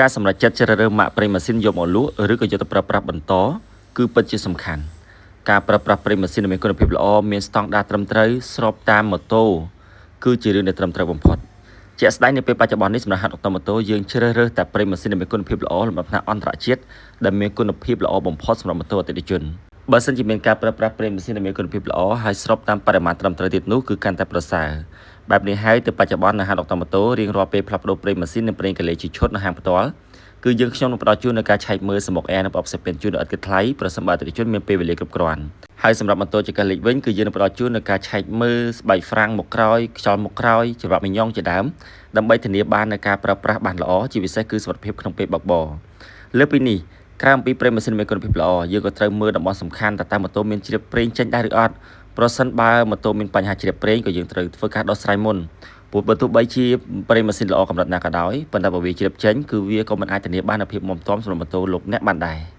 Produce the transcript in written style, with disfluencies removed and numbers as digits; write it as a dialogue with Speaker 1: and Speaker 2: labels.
Speaker 1: ការសម្រេចចិត្តជ្រើសរើសម៉ាកប្រេងម៉ាស៊ីនយកមកលក់ឬក៏យកទៅប្រើប្រាស់បន្តគឺពិតជាសំខាន់ការប្រើប្រាស់ប្រេងម៉ាស៊ីនដែលមានគុណភាពល្អមានស្តង់ដារត្រឹមត្រូវស្របតាមម៉ូតូគឺជារឿងដែលត្រឹមត្រូវបំផុតជាក់ស្ដែងនៅពេលបច្ចុប្បន្ននេះសម្រាប់ហាត់អូតូម៉ូតូយើងជ្រើសរើសតែប្រេងម៉ាស៊ីនដែលមានគុណភាពល្អលំដាប់ថ្នាក់អន្តរជាតិដែលមានគុណភាពល្អបំផុតសម្រាប់ម៉ូតូអតិថិជនបើសិនជាមានការប្រើប្រាស់ប្រេងម៉ាស៊ីនដែលមានគុណភាពល្អហើយស្របតាមបរិមាណត្រឹមត្រូវទៀតនោះគឺកាន់តែប្រសើរបែបនេះហើយទៅបច្ចុប្បន្ននៅហាងអូតូម៉ូតូរៀងរាល់ពេលផ្លាស់ប្ដូរប្រេងម៉ាស៊ីននិងប្រេងកាលេជាឈុតនៅហាងផ្ទាល់គឺយើងខ្ញុំនឹងផ្ដល់ជូននូវការឆែកមើលសំបុកអែនិងប្រអប់សេពៀនជូនដោយឥតគិតថ្លៃប្រសិនបើអតិថិជនមានពេលវេលាគ្រប់គ្រាន់ហើយសម្រាប់ម៉ូតូចង្កេះលិចវិញគឺយើងនឹងផ្ដល់ជូននូវការឆែកមើលស្បែកហ្វ្រាំងមុខក្រោយខ្យល់មុខក្រោយច្រវាក់មីញ៉ុងជាដើមដើម្បីធានាបាននូវការប្រើប្រាស់បានល្អជាពិសេសគឺសុវត្ថិភាពក្នុងពេលបើកបរលើសពីនេះក្រៅអំពីប្រេងម៉ាស៊ីនមានគុណភាពល្អយើងក៏ត្រូវមើលតំបន់សំខាន់តើតើម៉ូតូមានជ្រាបប្រេងចេញដែរឬអត់ប្រសិនបើម៉ូតូមានបញ្ហាជ្រាបប្រេងក៏យើងត្រូវធ្វើការដោះស្រាយមុនព្រោះបើទោះបីជាប្រេងម៉ាស៊ីនល្អកម្រិតណាក៏ដោយប៉ុន្តែបើវាជ្រាបចេញគឺវាក៏មិនអាចធានាបាននូវភាពមាំទាំសម្រាប់ម៉ូតូលោកអ្នកបានដែរ។